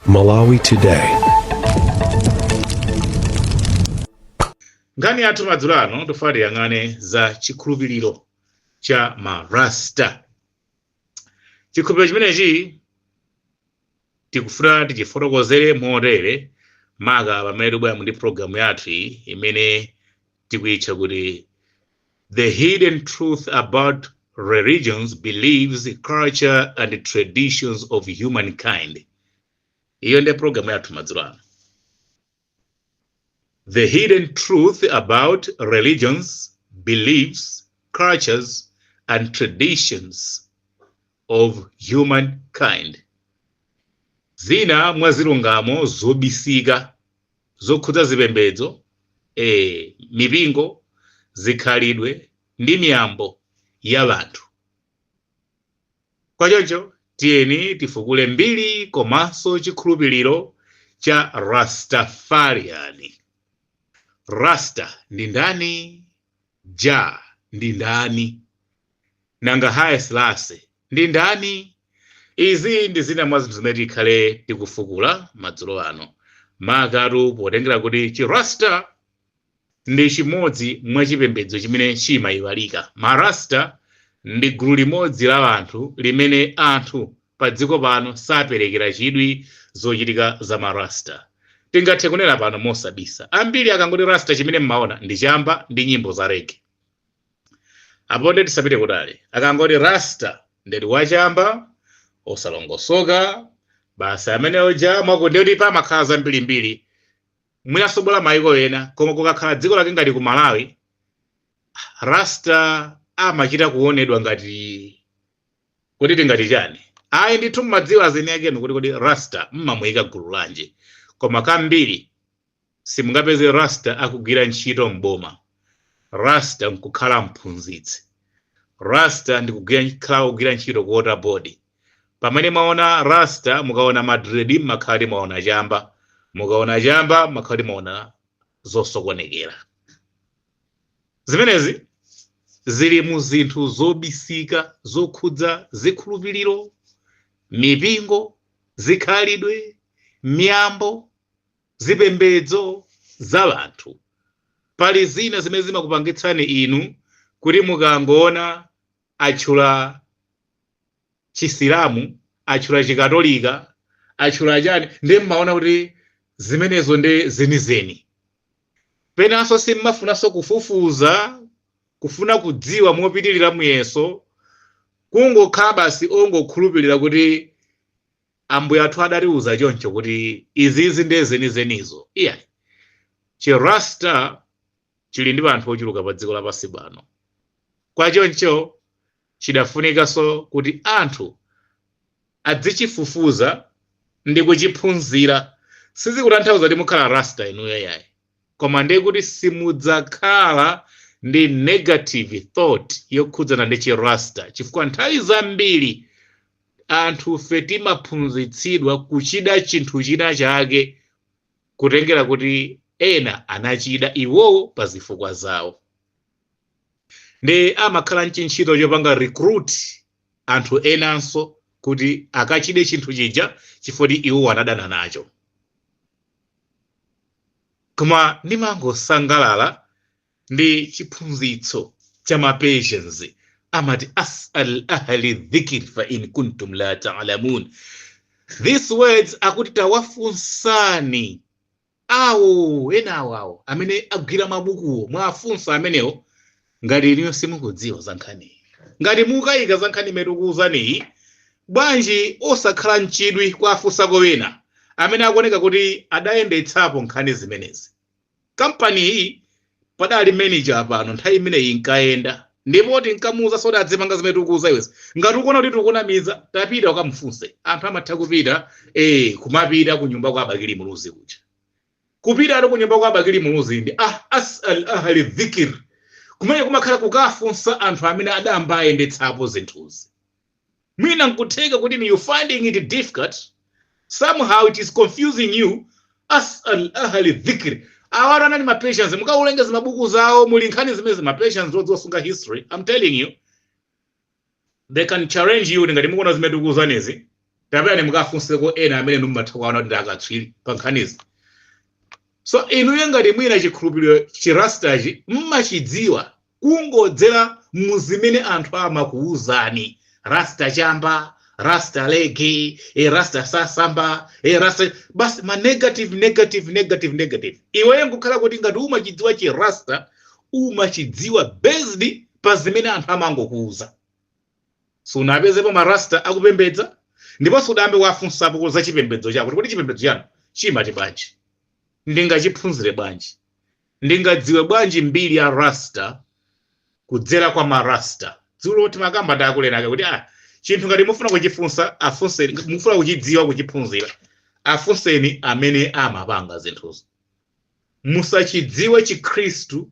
Malawi Today. Nkhani yathu madzulo ano tifuna tiyang'ane za chikhulupiriro cha marasta. Chikhulupiriro chimenechi tikufuna tichifotokozere motere, maka pamene tikubwera ndi programu yathu iyi imene tikuyitcha kuti The Hidden Truth About Religions, Beliefs, Culture and Traditions of Humankind. Iyo ndiye programu yathu madzulo ano. The Hidden Truth About Religions, Beliefs, Cultures and Traditions of Humankind. Zina mwa zilungamo zobisika zokhudza zipembedzo, mipingo, zikhalidwe ndi miyambo ya anthu. Kwa choncho tiyeni tifukule mbiri komanso chikhulupiriro cha Rastafarian. Rasta ndi ndani? Jah ndi ndani? Nanga Haile Selassie ndi ndani? Izi ndi zina mwa zinthu zimene tikhale tikufukula madzulo ano, makatu potengera kuti chirasta ndi chimodzi mwa chipembedzo chimene chimayiwalika. Marasta ndi gulu limodzi la anthu limene anthu pa dziko pano saperekera chidwi zochitika za marasta. Tingathe kunena pano mosabisa, ambiri akangoti rasta chimene mmaona ndi chamba ndi nyimbo za reggae. Apo nde tisapite kutali, akangoti rasta ndeti wachamba osalongosoka basi amene uja mwakuti ndeti pamakhala zambirimbiri, mwinanso bola mayiko ena, koma kukakhala dziko lake ngati ku Malawi, rasta amachita kuonedwa ngati kuti tingati chani. Ayi ndithu, mmadziwa azeni akenu kuti kodi rasta mmamuyika gulu lanji, koma kambiri simungapeze rasta akugwira ntchito mboma, rasta nkukhala mphunzitsi, rasta ndikukhala kugwira ntchito ku Water Board. Pamene mwaona rasta, mukaona ma dread mmakhala mwaona chamba, mukaona chamba mmakhala mwaona zosokonekera. Zimenezi zili mu zinthu zobisika zokhudza zikhulupiriro, mipingo, zikhalidwe, miyambo, zipembedzo za anthu. Pali zina zimene zimakupangitsani inu kuti mukangoona atchula Chisilamu, atchula Chikatolika, atchula chani, ndiye mmaona kuti zimenezo ndi zenizeni. Penanso simmafunanso kufufuza, kufuna kudziwa mopitirira muyeso, kungokhala basi ongokhulupirira kuti Ambuye athu adatiuza choncho kuti izizi ndiye zenizenizo. Iyayi, chirasta chili ndi anthu ochuluka pa dziko lapansi pano. Kwa choncho chidafunikanso kuti anthu adzichifufuza ndi kuchiphunzira. Sizikutanthauza kuti mukhala rasta inuyo, yayi, koma ndiye kuti simudzakhala ndi negative thought yokhudzana ndi chirasta, chifukwa nthawi zambiri anthufe timaphunzitsidwa kuchida chinthu china chake kutengera kuti ena anachida iwowo pa zifukwa zawo, ndi amakhala mchintchito chopanga recruit anthu enanso kuti akachide chinthu chija chifukwa kuti iwo anadana nacho. Koma ndimangosangalala ndi chiphunzitso cha ma Persians, amati as'al ahli dhikr fa in kuntum la ta'lamun. These words akuti tawafunsani awo enawo, awo amene agwira mabukuwo, mwafunsa amenewo ngati iniyo simukudziwa za nkhaniyi, ngati mukayika za nkhani imene tikuwuzaniyi, bwanji osakhala mchidwi kwa afunsako wena amene akuoneka kuti adayendetsapo nkhani zimenezi? Kampani iyi padali manager pano nthawi imeneyi inkayenda, ndipo tinkamuuza soti adzipanga zimene tikuuza iwezi. Ngati ukuona kuti tikukunamiza, tapita ukamufunse. Anthu amatha kupita, kumapita ku nyumba kwa Abakili Muluzi kuja, kupita ati ku nyumba kwa Abakili Muluzi ndi as'al ahli dhikr, kumene kumakhala kukafunsa anthu amene adamba ayendetsapo zinthuzi. Mwina nkutheka kuti you finding it difficult, somehow it is confusing you. As'al ahli dhikr, awatu anali ma Persians. Mukaulengeza mabuku zawo muli nkhani zimene ma Persians odziwasunga history. I'm telling you, they can challenge you ngati mukuona zimene tikuwuzanizi. Tapitani mukafunseko ena amene mumatha kuwaona kuti ndi akatswiri pa nkhanizi. So inuyo ngati mwina chikhulupiriro chirastachi mmachidziwa kungodzera muzimene anthu amakuwuzani, rasta chamba, rasta reggae, rasta sasamba, rasta basi, ma negative, negative, negative, negative. Iweyo nkukhala kuti ngati umachidziwa chirasta, umachidziwa based pa zimene anthu amangokuwuza. Sunapezepo marasta akupembedza, ndipo sudambe wafunsapo za chipembedzo chako kuti chipembedzo chanu chimati bwanji, ndingachiphunzire bwanji, ndingadziwe bwanji mbiri ya rasta kudzera kwa marasta. Dzulo timakamba ndakulenake kuti chinthu ngati mufuna kuchifunsa, afunseni. Mufuna kuchidziwa, kuchiphunzira, afunseni amene amapanga zinthuzo. Musachidziwe Chikhristu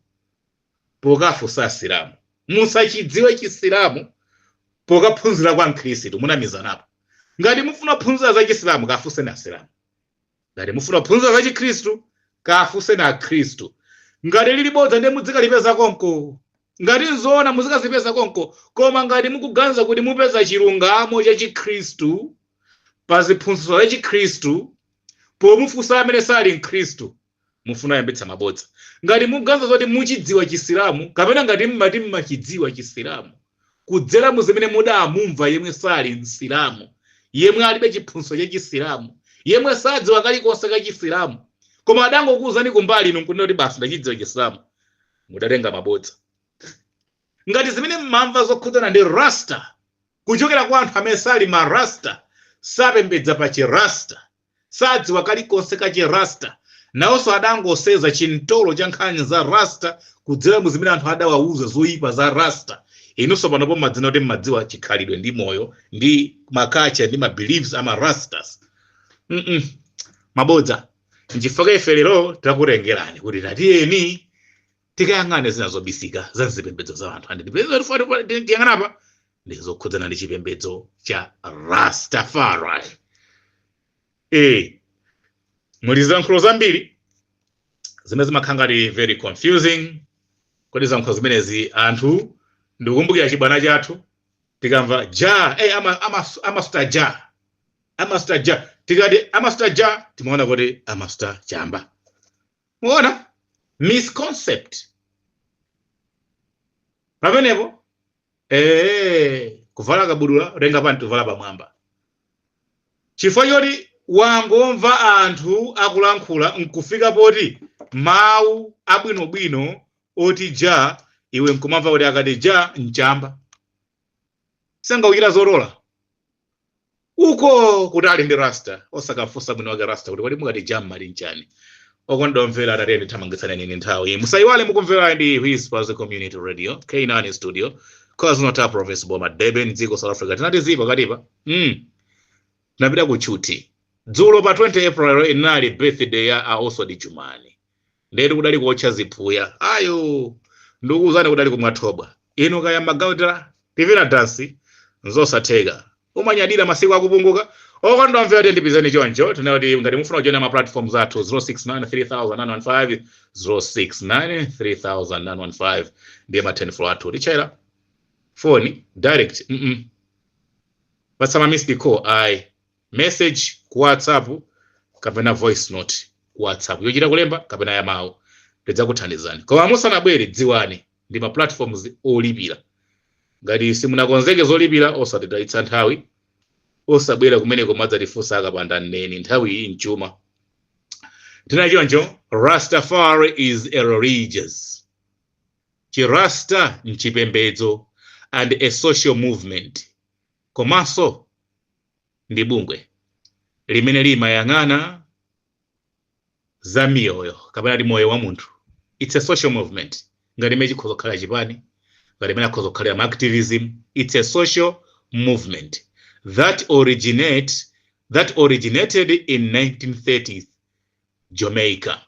pokafunsa Asilamu, musachidziwe Chisilamu pokaphunzira kwa Mkhristu. Munamizanapo. Ngati mufuna kuphunzira za Chisilamu, kafunseni Asilamu. Ngati mufuna kuphunzira za Chikhristu, kafunseni Akhristu. Ngati lili bodza, ndiye mudzikalipeza konko. Ngati nzoona, muzikazipeza konko. Koma ngati mukuganiza kuti mupeza chilungamo cha Chikhristu pa ziphunzitso za Chikhristu pomufunsa amene sali Mkhristu, mufuna yambitsa mabodza. Ngati mukuganiza zoti muchidziwa Chisilamu, kapena ngati mmati mmachidziwa Chisilamu kudzera mu zimene mudamumva yemwe sali Msilamu, yemwe alibe chiphunzitso cha Chisilamu, yemwe sadziwa kalikonse ka Chisilamu, koma adangokuwuzani kumbali, inu nkunena kuti basi, ndachidziwa Chisilamu, mudatenga mabodza. Ngati zimene mmamva zokhudzana ndi rasta kuchokera kwa anthu amene sali marasta, sapembedza pa chirasta, sadziwa kalikonse ka chirasta, nawonso adangoseza chintolo cha nkhani za rasta kudzera mu zimene anthu adawawuza zoyipa za rasta, inunso panopo mmadzina kuti mmadziwa chikhalidwe ndi moyo ndi ma culture ndi ma beliefs ama rastas. Mabodza. Nchifukwa ife lero takutengerani kuti tatiyeni tikayang'ane zina zobisika za zipembedzo za anthu. Andi tiyang'anapa ndi zokhudzana ndi chipembedzo cha Rastafari. Muli zilankhulo zambiri zimene zimakhala ngati very confusing. Kodi zilankhulo zimenezi, anthu, ndikukumbukira chibwana chathu, tikamva Jah, amasuta Jah, amasuta Jah, tikati amasuta Jah, timaona kuti amasuta chamba. Muona misconcept pamenepo. Kuvala kabudula, utenga panti kuvala pamwamba, chifukwa choti wangomva anthu akulankhula, nkufika poti mawu abwinobwino oti Jah, iwe nkumamva kuti akati Jah nchamba, sangauchita zolola uko kuti ali ndi rasta, osakafunsa bwino wake rasta kuti kodi mukati Jah mmali nchani? Okondwa omvera, tithamangitsane nini nthawi. Musayiwale, mukumvera ndi Whispers Community Radio, K9 Studio, KwaZulu-Natal Province, boma Durban, dziko South Africa. Tinati zipo katipa tinapita ku chuti. Dzulo pa 20 April inali birthday ya a Oswald Jumani. Ndetu kudali kuotcha ziphuya ayo, ndikuwuzani, kudali kumwathobwa. Inu kaya magautira tivina dansi, nzosatheka, umanyadira masiku akupunguka. Okondwa omvera, ndipizeni choncho. Tinati ngati mufuna kujoina ma platforms athu, 069 3915, 069 3915 ndiye ma 10 floor athu. Tichaira foni direct, Patsama missed call ayi, message ku WhatsApp kapena voice note ku WhatsApp yochita kulemba kapena ya mawu, tidzakuthandizani. Koma musanabwere, dziwani ndi ma platforms olipira. Ngati simunakonzeke zolipira, osatitayitsa nthawi, osabwera kumeneko, madzatifunsa akapanda mneni. Nthawi iyi mchuma tina choncho. Rastafari is a religious, chirasta nchipembedzo, and a social movement, komanso ndi bungwe limene limayang'ana za miyoyo kapena ndi moyo wa munthu. It's a social movement, ngati imene chikhoza kukhala chipani, ngati imene akhoza kukhalira ma activism. It's a social movement that originated in 1930s Jamaica,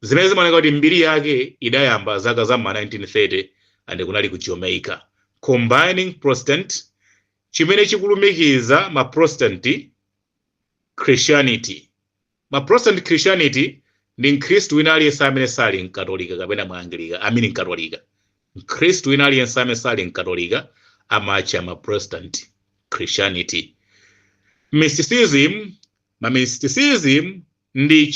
zimene zimaoneka kuti mbiri yake idayamba zaka za ma 1930 and kunali ku Jamaica, combining Protestant, chimene chikulumikiza ma Protestant Christianity. Ma Protestant Christianity ndi Mkhristu wina aliyense amene sali Mkatolika kapena Mwanglika, amene Mkatolika. Mkhristu wina aliyense amene sali Mkatolika amatcha ma Protestant Christianity. Mysticism, ma mysticism ndi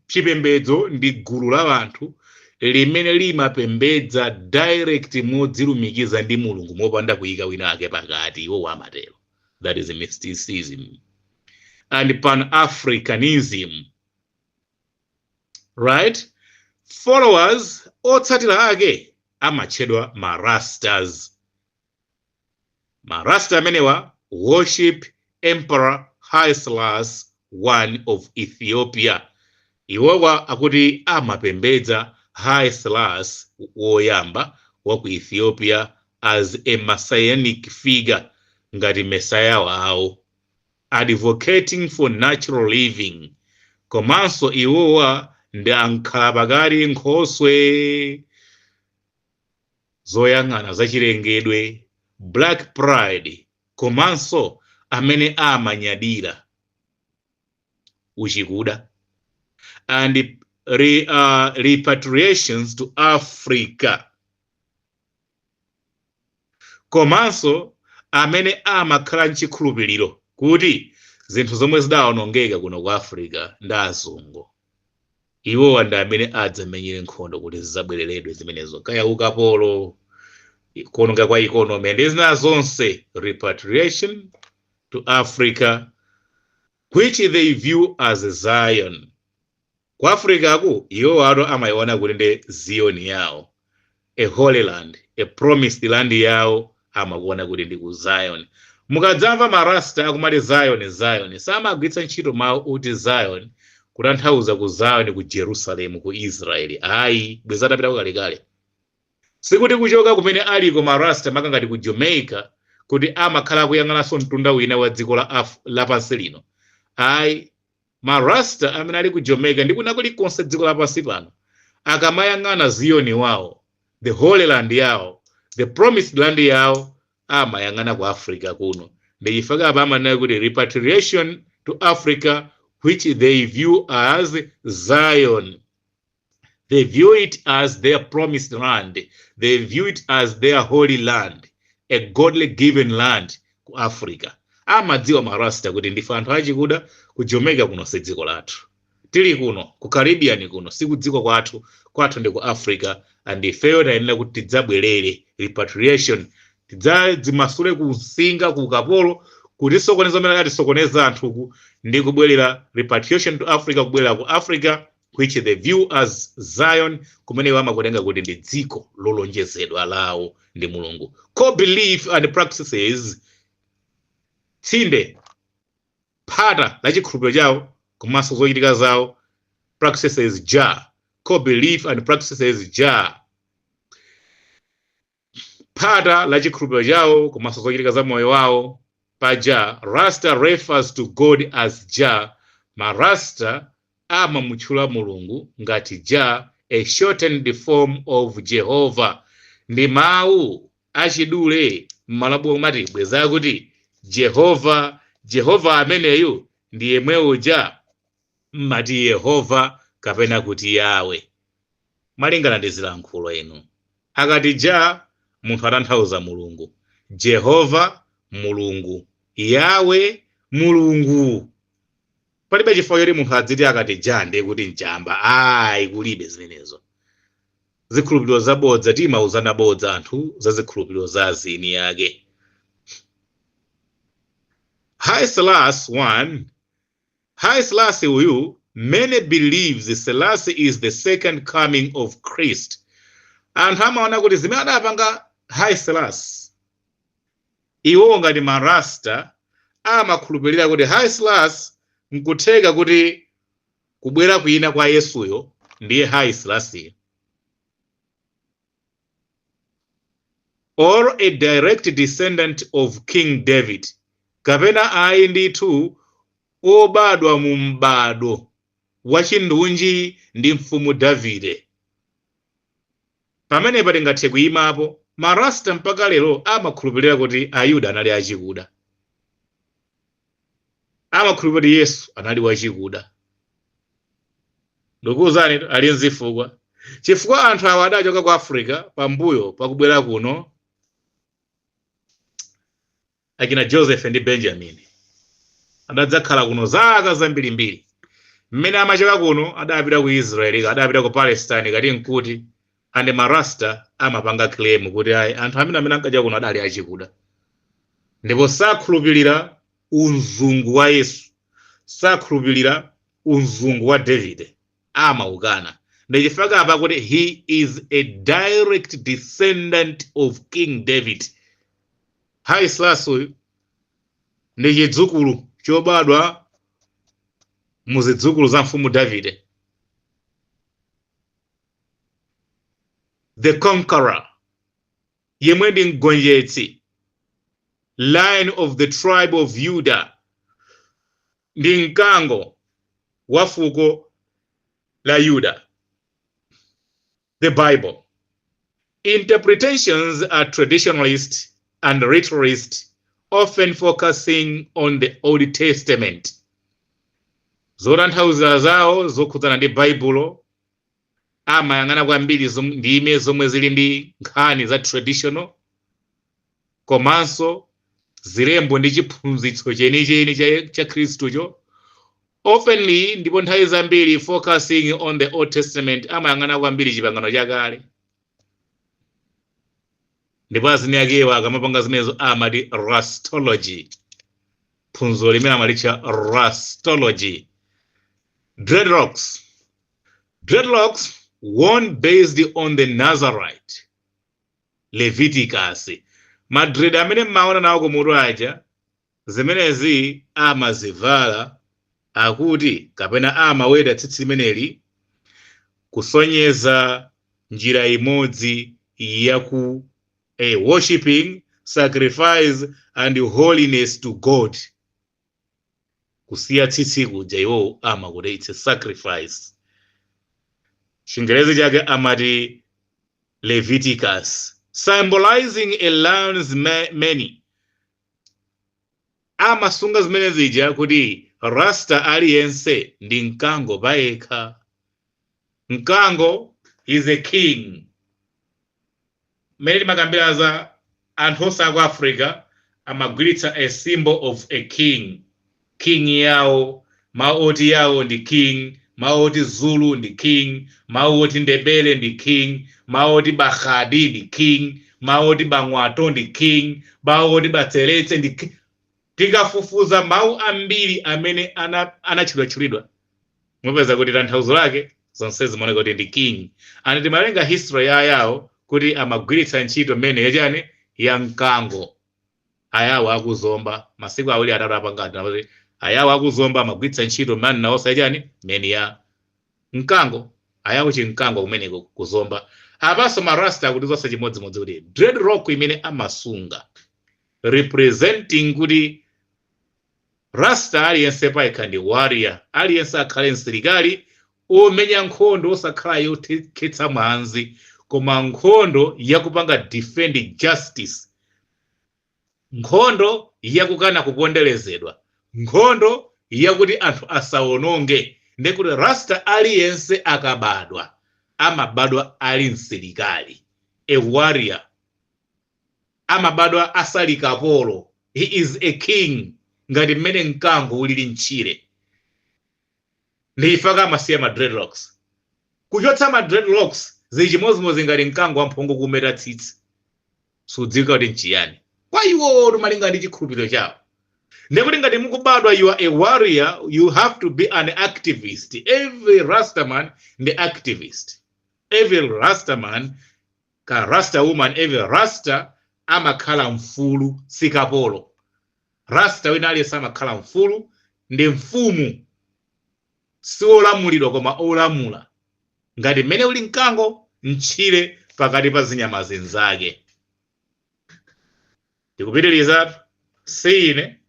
chipembedzo, ndi gulu la anthu limene limapembedza direct, modzilumikiza ndi Mulungu mopanda kuyika wina ake pakati. Iwo amatero. That is mysticism. And Pan-Africanism, right? Followers, otsatira ake amatchedwa marastas. Marasta amenewa worship Emperor Haile Selassie I of Ethiopia. Iwowa akuti amapembedza Haile Selassie woyamba wa ku Ethiopia as a messianic figure, ngati mesaya wawo, advocating for natural living. Komanso iwowa ndi ankhalapakati, nkhoswe zoyang'ana zachilengedwe, black pride, komanso amene amanyadira uchikuda and repatriations to Africa, komanso amene amakhala mchikhulupiriro kuti zinthu zomwe zidawonongeka kuno ku Africa ndi azungu, iwowa ndi amene adzamenyere nkhondo kuti zidzabwereredwe zimenezo, kaya ukapolo, kuononga kwa economy ndi zina zonse. Repatriation to Africa, which they view as Zion. Ku Africa ku iwo watu amayiona kuti ndi Zion yawo, a holy land, a promised land yawo, amakuona kuti ndi ku Zion. Mukadzamva marasta akumati Zion, Zion, samagwiritsa ntchito mawu kuti Zion kutanthauza ku Zion ku Jerusalem, ku Israeli, ayi. Bweza atapita kalekale. Sikuti kuchoka kumene aliko marasta, makangati ku Jamaica, kuti amakhala akuyang'ananso mtunda wina wa dziko lapansi lino, ayi. Marasta amene ali ku Jamaica ndi kuna kulikonse dziko lapansi pano, akamayang'ana Ziyoni wawo, the holy land yawo, the promised land yawo, amayang'ana ku Africa kuno. Ndichifukwa apa amanena kuti repatriation to Africa, which they view as Zion. They view it as their promised land, they view it as their holy land, a godly given land ku Africa. Amadziwa marasta kuti ndife anthu achikuda, ku Jamaica kuno si dziko lathu, tili kuno ku Caribbean kuno sikudziko kwathu, kwathu ndi ku Africa, and ifeyo tayenera kuti tidzabwerere, repatriation, tidzadzimasule ku msinga, ku ukapolo, kutisokoneza amene atisokoneza anthuku, ndi kubwerera, repatriation to Africa, kubwerera ku Africa, which they view as Zion, kumene iwo amakutenga kuti ndi dziko lolonjezedwa lawo ndi Mulungu. Core belief and practices, tsinde, phata la chikhulupiriro chawo komanso zochitika zawo, practices, ja core belief and practices, ja phata la chikhulupiriro chawo komanso zochitika za moyo wawo paja. Rasta refers to God as Jah. Marasta amamutchula Mulungu ngati Jah, a shortened form of Jehovah. Ndi mawu achidule, m'malabu omati bweza kuti Jehova. Jehova ameneyu ndi yemwe uja mmati Yehova kapena kuti Yawe, malingana ndi zilankhulo inu. Akati Jah, munthu atanthauza Mulungu. Jehova, Mulungu. Yawe, Mulungu. Palibe chifukwa choti munthu adziti akati Jah ndiye kuti mchamba, ayi, kulibe zimenezo. Zikhulupiriro zabodza, timauzana bodza anthu za zikhulupiriro za azini yake. Haile Selassie 1, Haile Selassie uyu, many believes Selassie is the second coming of Christ. Anthu amaona kuti zimene adapanga Haile Selassie, iwo ngati marasta amakhulupirira kuti Haile Selassie nkutheka kuti kubwera kwina kwa Yesuyo ndiye Haile Selassie, or a direct descendant of King David, kapena ayi ndithu obadwa mu m'bado wachindunji ndi Mfumu Davide. Pamenepa tingathe kuyimapo. Marasta mpaka lero amakhulupirira kuti Ayuda anali achikuda, amakhulupirira kuti Yesu anali wachikuda. Ndikuwuzani, ali nzifukwa, chifukwa anthu awa adachoka ku Africa pambuyo pakubwera kuno akina Joseph ndi Benjamin. Adadzakhala kuno zaka zambirimbiri. Mmene amachoka kuno adapita ku Israeli, adapita ku Palestine, kati nkuti, and Marasta amapanga claim kuti ayi, anthu amene ankachoka kuno adali achikuda, ndipo sakhulupirira umzungu wa Yesu, sakhulupirira umzungu wa David, amaukana. Ndichifukwa apa kuti he is a direct descendant of King David. Haile Selassie uyu ndi chidzukulu chobadwa mu zidzukulu za mfumu Davide, the conqueror, yemwe ndi mgonjetsi, Lion of the tribe of Judah, ndi mkango wa fuko la Yuda. The Bible interpretations are traditionalist and literalist, often focusing on the Old Testament. Zotanthauzira zawo zokhudzana ndi Baibulo amayang'ana kwambiri ndime zomwe zili ndi nkhani za traditional komanso zilembo ndi chiphunzitso chenicheni cha Khristucho. Oftenly, ndipo nthawi zambiri, focusing on the Old Testament, amayang'ana kwambiri Chipangano Chakale. Ndipo azini akewa akamapanga zimenezo amati Rastology, phunziro limene amalitcha Rastology. Dreadlocks. Dreadlocks worn based on the Nazarite Leviticus. Madread amene mmaona nawo kumutu aja, zimenezi amazivala akuti kapena amaweta tsitsi limeneli kusonyeza njira imodzi yaku a worshiping, sacrifice and holiness to God. Kusiya tsitsi kuja iwo amakuti it's a sacrifice. Chingerezi chake amati Leviticus, symbolizing a lion's mane. Amasunga zimene zija kuti Rasta aliyense ndi mkango payekha. Mkango is a king. Mmene timakambira za anthu onse aku Africa amagwiritsa a symbol of a king. King yawo, mawu oti yawo ndi king, mawu oti Zulu ndi king, mawu oti Ndebele ndi king, mawu oti Bahadi ndi king, mawu oti Bangwato ndi king, mawu oti Batseretse ndi king. Tikafufuza mawu ambiri amene anatchulidwatchulidwa, mupeza kuti tanthauzo lake zonse zimaoneka kuti ndi king. And timalenga history ya Ayawo kuti amagwiritsa ntchito mmene yachani, ya mkango. Ayawo akuzomba masiku awiri atatu apangati kuti Ayawo akuzomba amagwiritsa ntchito mani nawonso yachani, mene ya mkango. Ayawo chimkango kumeneko kuzomba. Apanso Marasta kuti zonse chimodzimodzi, kuti dreadlock imene amasunga representing kuti Rasta aliyense payekha ndi warrior, aliyense akhale msilikali omenya nkhondo, osakhala yokhetsa mwazi, koma nkhondo yakupanga defend justice, nkhondo yakukana kuponderezedwa, nkhondo yakuti anthu asawononge. Ndekuti Rasta aliyense akabadwa amabadwa ali msilikali, a warrior, amabadwa asali kapolo. He is a king, ngati mmene mkango ulili mtchire. Ndichifukwa amasiya ma dreadlocks. Kuchotsa ma dreadlocks zili chimodzimodzi ngati mkango wamphongo kumeta tsitsi, sudziwika kuti nchiyani kwa iwo, malinga ndi chikhulupiriro chawo. Ndekuti ngati mukubadwa you are a warrior, you have to be an activist. Every Rastaman ndi activist, every Rastaman ka Rasta woman, every Rasta amakhala mfulu, sikapolo. Rasta wina aliyense amakhala mfulu, ndi mfumu, siwolamulidwa koma olamula, ngati mmene uli mkango mtchire pakati pa zinyama zinzake. Ndikupitiriza, sine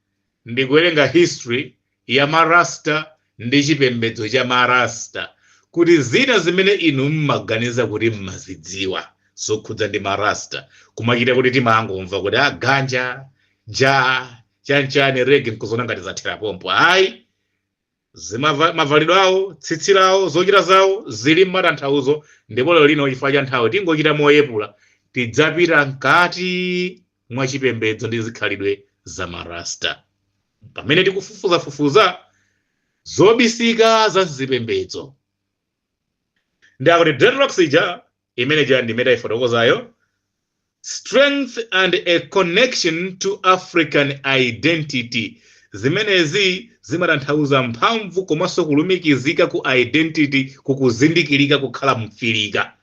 ndikuwerenga history ya Marasta ndi chipembedzo cha Marasta, kuti zina zimene inu mmaganiza kuti mmazidziwa zokhudza ndi Marasta, kumachita kuti timangomva kuti a ganja ja chanchani reggae, nkuzona ngati zathera pompo. Ayi, mavalidwe awo, tsitsi lawo, zochita zawo zili mmatanthauzo. Ndipo lero lino, chifukwa cha nthawi, tingochita moyepula, tidzapita mkati mwa chipembedzo ndi zikhalidwe za Marasta. Pamene tikufufuzafufuza zobisika za zipembedzo, ndi akuti dreadlocks ija imene ija ndimene tayifotokozayo, strength and a connection to African identity. Zimenezi zimatanthauza mphamvu komanso kulumikizika ku identity, kukuzindikirika kukhala Mfirika.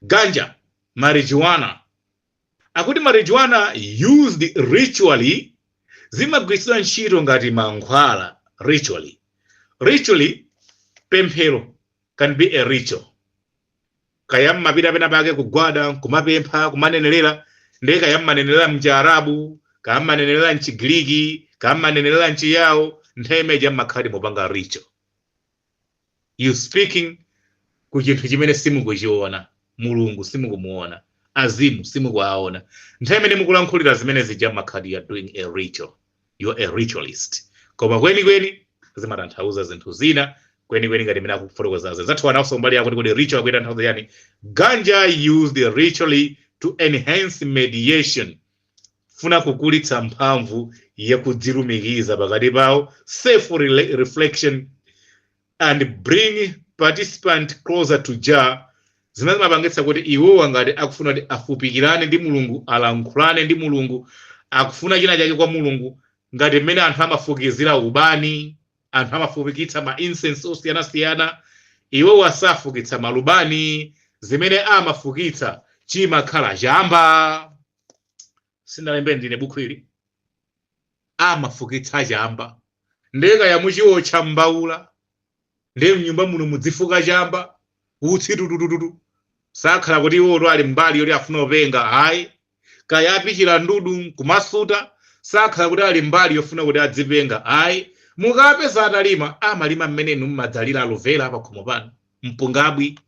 Ganja, marijuana, akuti marijuana used ritually, zimagwiritsidwa ntchito ngati mankhwala ritually. Ritually, pemphero can be a ritual. Kaya mmapita pena pake kugwada, kumapempha, kumanenerera, ndiye kaya mmanenerera mchiarabu, kaya mmanenerera mchigiriki, kaya mmanenerera mchiyawo, nthawi imeneja mmakhali mupanga ritual. You speaking ku chinthu chimene simukuchiona, Mulungu simukumuona, azimu simukuwaona. Nthawi imene mukulankhulira zimene zija, mmakhali you are doing a ritual, you are a ritualist. Koma kwenikweni zimatanthauza zinthu zina kwenikweni, ngati imene akufotokoza zathu wanawso mbali yakuti kuti ritual akuitanthauza yani. Ganja used ritually to enhance mediation, funa kukulitsa mphamvu yakudzilumikiza pakati pawo, self reflection and bring participant closer to Jah, zimene zimapangitsa kuti iwowa ngati akufuna kuti afupikirane ndi Mulungu, alankhulane ndi Mulungu, akufuna china chake kwa Mulungu, ngati mmene anthu amafukizira ubani, anthu amafukitsa ma incense osiyanasiyana, iwowa safukitsa malubani. Zimene amafukitsa chimakhala chamba. Sinalembe ndine bukhu ili. Amafukitsa chamba, ndeka yamuchiwotcha mbawula, ndiye mnyumba muno mudzifuka chamba, utsi tutututu. Sakhala kuti iwoto ali mbali yoti afuna kupenga, hayi. Kaya apichira ndudu kumasuta, sakhala kuti ali mbali yofuna kuti adzipenga, hayi. Mukapeza atalima, amalima mmene inu mmadzalira aloe vera pakhomo panu, mpungabwi,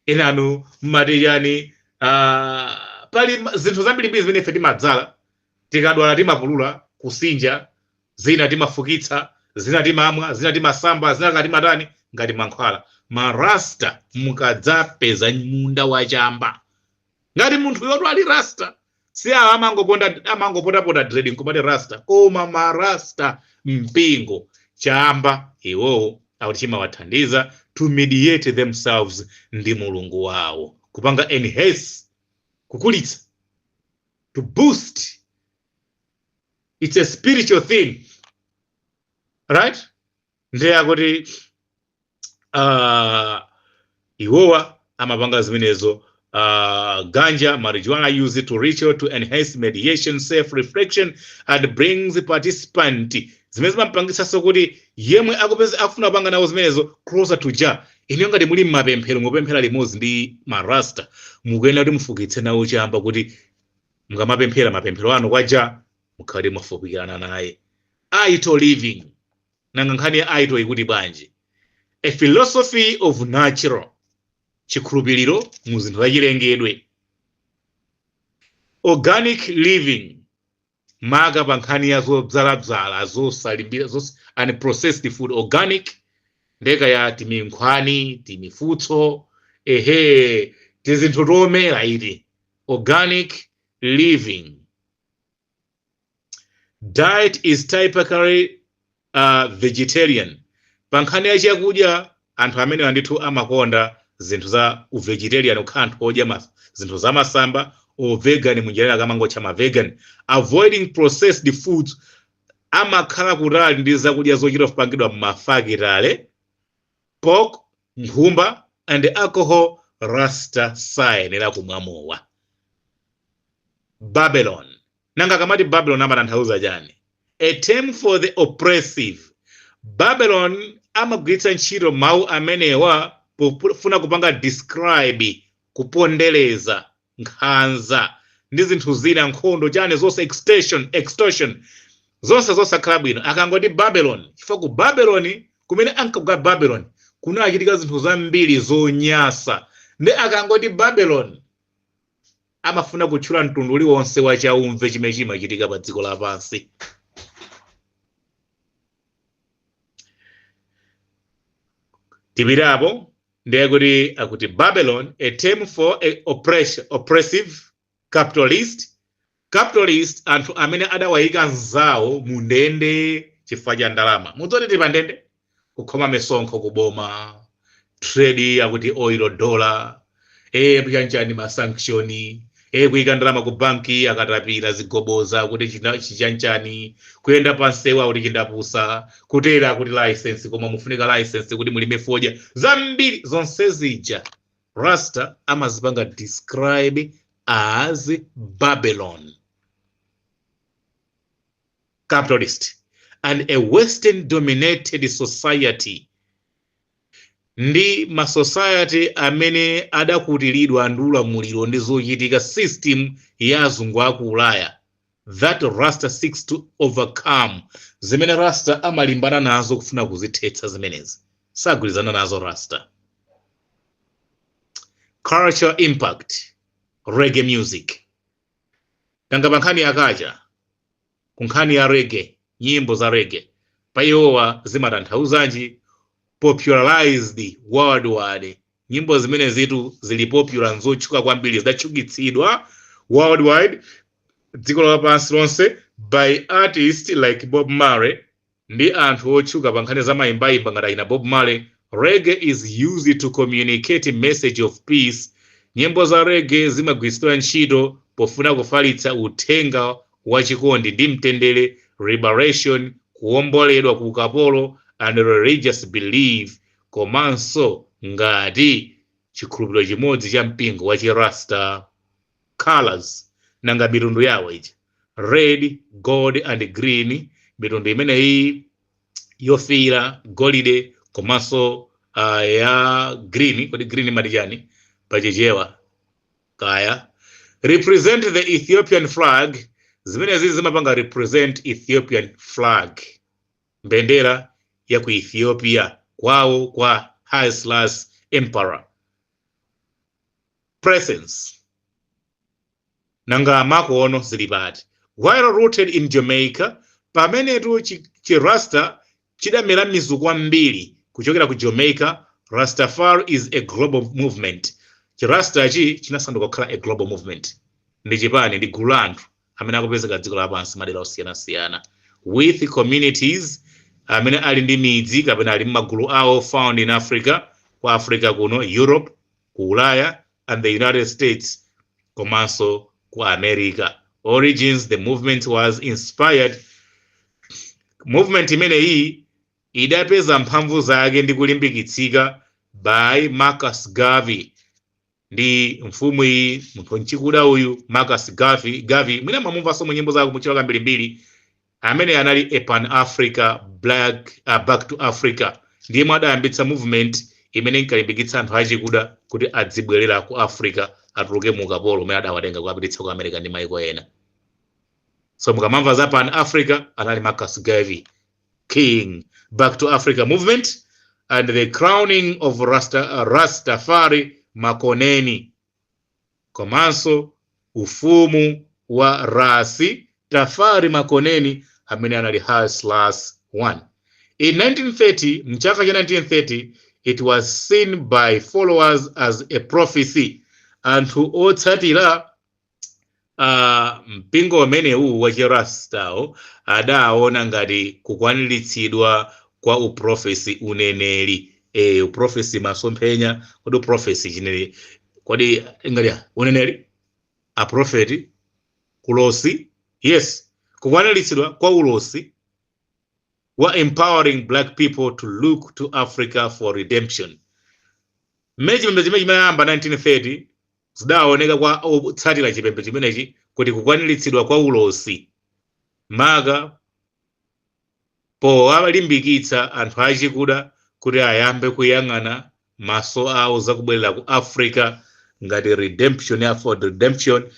enanu mmati chani, pali zinthu zambirimbiri zimene ife timadzala. Tikadwala timapulula, kusinja, zina timafukitsa, zina timamwa, zina timasamba, zina ngati matani, ngati mankhwala. Marasta mukadzapeza munda wachamba, ngati munthu yoto ali rasta, si awa amangoponda, amangopotapota dread nkumati rasta, koma marasta mpingo, chamba iwowo akuti chimawathandiza to mediate themselves ndi Mulungu wawo, kupanga enhance, kukulitsa, to boost. It's a spiritual thing, right? Ndiye akuti iwowa amapanga zimenezo. Ganja, marijuana used to ritual to enhance mediation, self reflection and brings participant, zimene zimapangisanso kuti yemwe akupeza akufuna kupanga nawo zimenezo, closer to Jah. Iniyo ngati muli mmapemphero, mupemphera limodzi ndi marasta, mukuyenera kuti mufukitse nawo chamba, kuti mukamapemphera mapemphero anu kwa Jah mukhale mwafupikirana naye. Ital living, nanga nkhani ya ital ikuti bwanji? A philosophy of natural, chikhulupiriro mu zinthu zachilengedwe, organic living, maka pa nkhani ya zodzaladzala, zosalimbira, unprocessed food, organic, ndeka ya timinkhwani, timifutso, ehe, tizinthu tomera iti, organic living. Diet is typically vegetarian. Pa nkhani ya chakudya, anthu amene ndithu amakonda zinthu za uvegetarian, kukhala anthu odya zinthu zamasamba o vegan, munjira akamangotcha ma vegan, avoiding processed foods, amakhala kutali ndi zakudya zochita kupangidwa m'mafakitale, pork, nkhumba, and alcohol. Rasta sayenera kumwa mowa. Babylon, nanga akamati Babylon amatanthauza chani? A term for the oppressive. Babylon amagwiritsa ntchito mawu amenewa pofuna kupanga describe kupondereza, nkhanza ndi zinthu zina, nkhondo, chani zonse, extortion, zonse zosakhala bwino. Akangoti Babylon, chifukwa ku Babylon, kumene ankakuka Babylon, kunachitika zinthu zambiri zonyasa, ndi akangoti Babylon amafuna kutchula mtundu uliwonse wa chaumve chimene chimachitika pa dziko lapansi. Tipitapo, ndiye kuti akuti Babylon, a term for a oppressive capitalist, anthu amene adawayika nzawo mu ndende. Chifukwa cha ndalama. Mudzoti tili pandende, kukhoma misonkho kuboma, trade akuti oil dollar, chanchani, ma sanction, kuyika ndalama ku banki akatapira zigoboza kuti chichanchani, kuyenda pansewu akuti chindapusa, kutera akuti license, koma mufunika license kuti mulime fodya, zambiri zonse zija Rasta amazipanga describe as Babylon capitalist and a Western dominated society, ndi ma society amene adakutilidwa ndi ulamuliro ndi zochitika, system ya azungu aku Ulaya that Rasta seeks to overcome, zimene Rasta amalimbana nazo kufuna kuzithetsa zimenezi, sagwirizana nazo Rasta. Culture impact, reggae music. Nanga pa nkhani yakacha, ku nkhani ya reggae, nyimbo za reggae pa iwowa zimatanthauzanji? Popularized worldwide, nyimbo zimene zitu zili popular, nzotchuka kwambiri, zidatchukitsidwa worldwide, dziko lapansi lonse, by artists like Bob Marley, ndi anthu otchuka pa nkhani za mayimbayimba ngati achina Bob Marley. Reggae is used to communicate message of peace. Nyimbo za reggae zimagwiritsidwa ntchito pofuna kufalitsa uthenga wachikondi ndi mtendere, liberation, kuwomboledwa ku ukapolo, and religious belief, komanso ngati chikhulupiriro chimodzi cha mpingo wa Chirasta. Colors, nanga mitundu yawo ija, red, gold and green, mitundu imeneyi yofiira, golide komanso ya green. Kodi green mati chani pachichewa kaya? Represent the Ethiopian flag. Zimenezi zimapanga represent Ethiopian flag, mbendera ya ku Ethiopia kwawo kwa Haile Selassie Emperor. Presence, nanga makono zili pati? While rooted in Jamaica, pamenetu Chirasta chidamera mizu kwambiri kuchokera ku Jamaica, Rastafari is a global movement. Chirastachi chinasanduka kukhala a global movement, ndi chipani, ndi gulu la anthu amene akupezeka dziko lapansi madera osiyanasiyana, with communities, amene ali ndi midzi kapena ali m'magulu awo, found in Africa, ku Africa kuno, Europe, ku Ulaya, and the United States, komanso ku America. Origins, the movement was inspired, movement imeneyi idapeza mphamvu zake ndi kulimbikitsika by Marcus Garvey, ndi mfumu iyi, munthu mchikuda uyu, Marcus Garvey. Mwina mwamumvanso mu nyimbo zake muchira kambirimbiri, amene anali a Pan Africa Black, Back to Africa. Ndiye adayambitsa movement imene inkalimbikitsa anthu achikuda kuti adzibwerera ku Africa, atuluke mu ukapolo umene adawatenga kuwapititsa ku America ndi maiko ena. So mukamamva za Pan Africa, anali Marcus Garvey king, Back to Africa movement and the crowning of Rastafari Makoneni, komanso ufumu wa Rasi Tafari Makoneni amene anali Haile Selassie 1. In 1930, mchaka cha 1930, it was seen by followers as a prophecy. Anthu otsatira mpingo umenewu wa Chirastawo adaona ngati kukwaniritsidwa kwa u prophecy, uneneri, u prophecy, masomphenya. Kodi u prophecy chineri? Kodi ngati uneneri, aprofeti, kulosi? Yes, kukwaniritsidwa kwa ulosi wa empowering black people to look to Africa for redemption. Mmene chipembedzo chimene chimayamba 1930, zidaoneka kwa otsatira chipembedzo chimenechi kuti kukwaniritsidwa kwa ulosi, maka powalimbikitsa anthu achikuda kuti ayambe kuyang'ana maso awo zakubwerera ku Africa ngati redemption ya for redemption,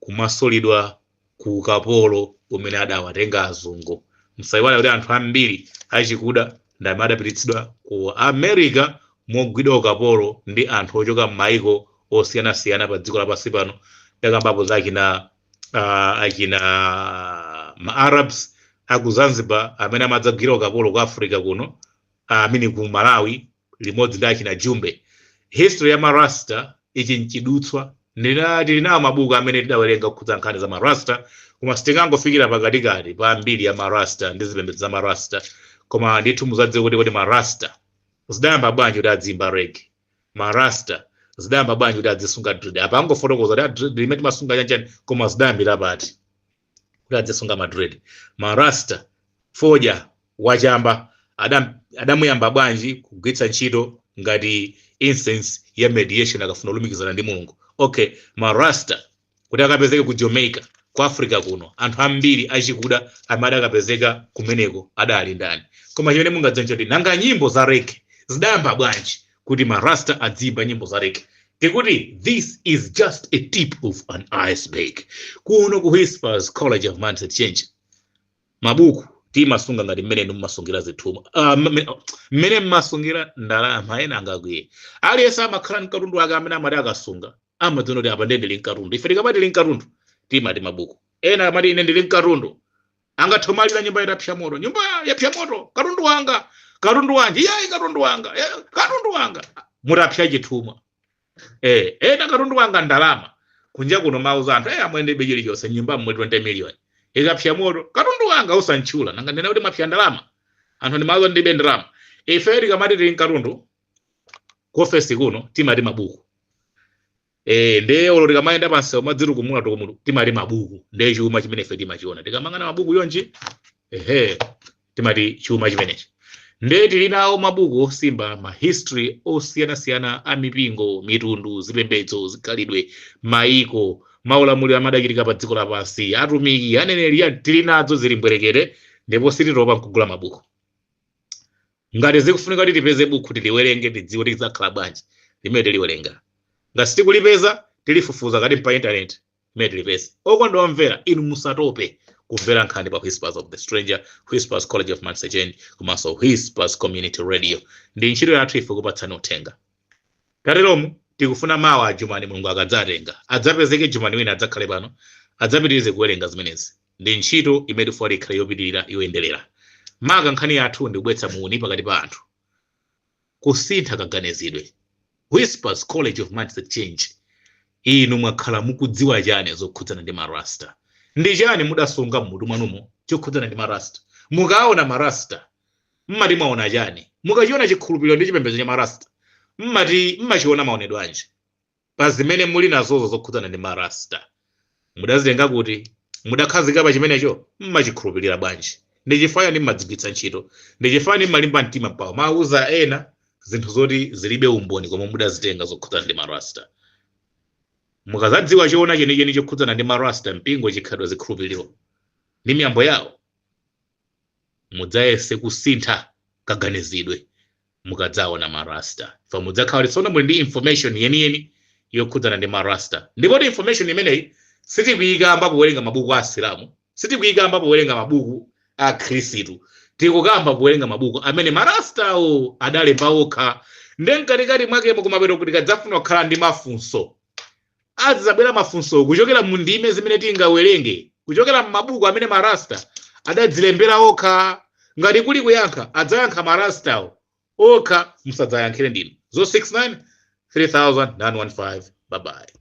kumasulidwa ku ukapolo umene adawatenga azungu. Msayiwale kuti anthu ambiri achikuda ndi amene adapititsidwa ku America mogwidwa ukapolo ndi anthu ochoka m'mayiko osiyanasiyana pa dziko lapansi pano. Ndakambapo za achina ma Arabs aku Zanzibar amene amadzagwira ukapolo ku Africa kuno, amene ku Malawi, limodzi ndi achina Jumbe. History ya Marasta ichi nchidutswa. Tili nawo mabuku amene tidawerenga kukhudza nkhani za marasta, koma sitingangofikira pakatikati pa mbiri ya marasta ndi zipembedzo za marasta. Koma ndithu muzadziwe kuti kodi marasta zidayamba bwanji kuti adzimba reggae, marasta zidayamba bwanji kuti adzisunga dread. Apa angofotokoza kuti dread limene timasunga chanchani, koma zidayambira pati kuti adzisunga madread? Marasta fodya wachamba adamuyamba bwanji kugwiritsa ntchito ngati incense ya mediation akafuna kulumikizana ndi Mulungu? Okay, marasta kuti akapezeke ku Jamaica, ku Africa kuno anthu ambiri achikuda amene adakapezeka kumeneko adali ndani? Koma chimene mungadziwe nchoti, nanga nyimbo za reggae zidayamba bwanji kuti marasta adzimba nyimbo za reggae? Tikuti this is just a tip of an iceberg. Kuno ku Whispers College of Mindset Change, mabuku timasunga ngati mmene inu mmasungira zithumwa, mmene mmasungira ndalama. Ena angakwiye. Aliyense amakhala ndi katundu wake amene amati akasunga amadziona kuti apa ndiye ndili mkatundu. Ife tikamati tili mkatundu, timati mabuku. Ena amati ine ndili mkatundu, angathomalira nyumba itapsa moto. Nyumba yapsa moto, katundu wanga! Katundu wanji? Iyayi, katundu wanga! Katundu wanga mutapsa chithumwa. Ena katundu wanga ndalama. Kunja kuno mauza anthu, amwendebe chilichonse nyumba mmwe 20 million ikapsa moto, katundu wanga usantchula. Nanga ndena kuti mwapsa ndalama? Anthu ndimauza ndibe ndalama. Ife tikamati tili mkatundu ku ofesi kuno, timati mabuku. Ndiye olo tikamayenda pansewu madzitukumula tukumutu, timati mabuku. Ndiye chuma chimene ife timachiona tikamangana mabuku yonji, ehe, timati chuma chimenechi. Ndiye tili nawo mabuku osimba ma history osiyanasiyana a mipingo, mitundu, zipembedzo, zikhalidwe, maiko, maulamuliro amadachitika pa dziko lapansi, atumiki, aneneri. Tili nadzo zili mbwerekete, ndipo sititopa nkugula mabuku. Ngati zikufunika kuti tipeze buku tiliwerenge, tidziwe tidzakhala bwanji, limene tiliwerenga. Ngati sitikulipeza, tilifufuza kati pa internet imene tilipeze. Okondwa omvera, inu musatope kumvera nkhani pa Whispers of the Stranger, Whispers College of Mindset Change komanso Whispers Community Radio. Ndi ntchito yathu ife kupatsani uthenga. Tateromu tikufuna mawa ajumani, Mulungu akadzatenga, adzapezeke jumani wina adzakhale pano adzapitirize kuwerenga zimenezi. Ndi ntchito imene tifuna ikhale yopitirira, yoyenderera. Maka nkhani yathu ndi kubweretsa muuni pakati pa anthu, kusintha kaganizidwe. Whispers College of Mindset Change, inu mwakhala mukudziwa chani zokhudzana ndi marasta? Ndi chani mudasunga mmutu mwanumo chokhudzana ndi marasta? Mukaona marasta, mmati mwaona chani? Mukachiona chikhulupiriro ndi chipembedzo cha marasta, mmati mmachiona maonedwe anji? Pa zimene muli nazozo zokhudzana ndi marasta, mudazitenga kuti? Mudakhazika pa chimenecho? Mmachikhulupirira bwanji? Ndi chifukwa ndi mmadzigwiritsa ntchito? Ndi chifukwa ndi mmalimba mtima pawo mauza ena zinthu zoti zilibe umboni koma mudazitenga zokhudzana ndi marasta? Mukazadziwa choona chenicheni chokhudzana ndi marasta, mpingo, chikhalidwe, zikhulupiriro ndi miyambo yawo, mudzayese kusintha kaganizidwe mukadzaona marasta. Fa mudzakhala tsono muli ndi information yeniyeni yokhudzana ndi marasta. Ndipo information imeneyi sitikuyikamba powerenga mabuku a Asilamu, sitikuyikamba powerenga mabuku a Khristu, tikukamba powerenga mabuku amene marastawo adalemba okha. Nde mkatikati mwakemo kumapeto kuti tikadzafuna kukhala ndi mafunso, adzabwera mafunso kuchokera mu ndime zimene tingawerenge kuchokera m'mabuku amene marasta adadzilembera okha. Ngati kuli kuyankha, adzayankha marastawo okha, musadzayankhire ndinu. 069 3915. Bye bye.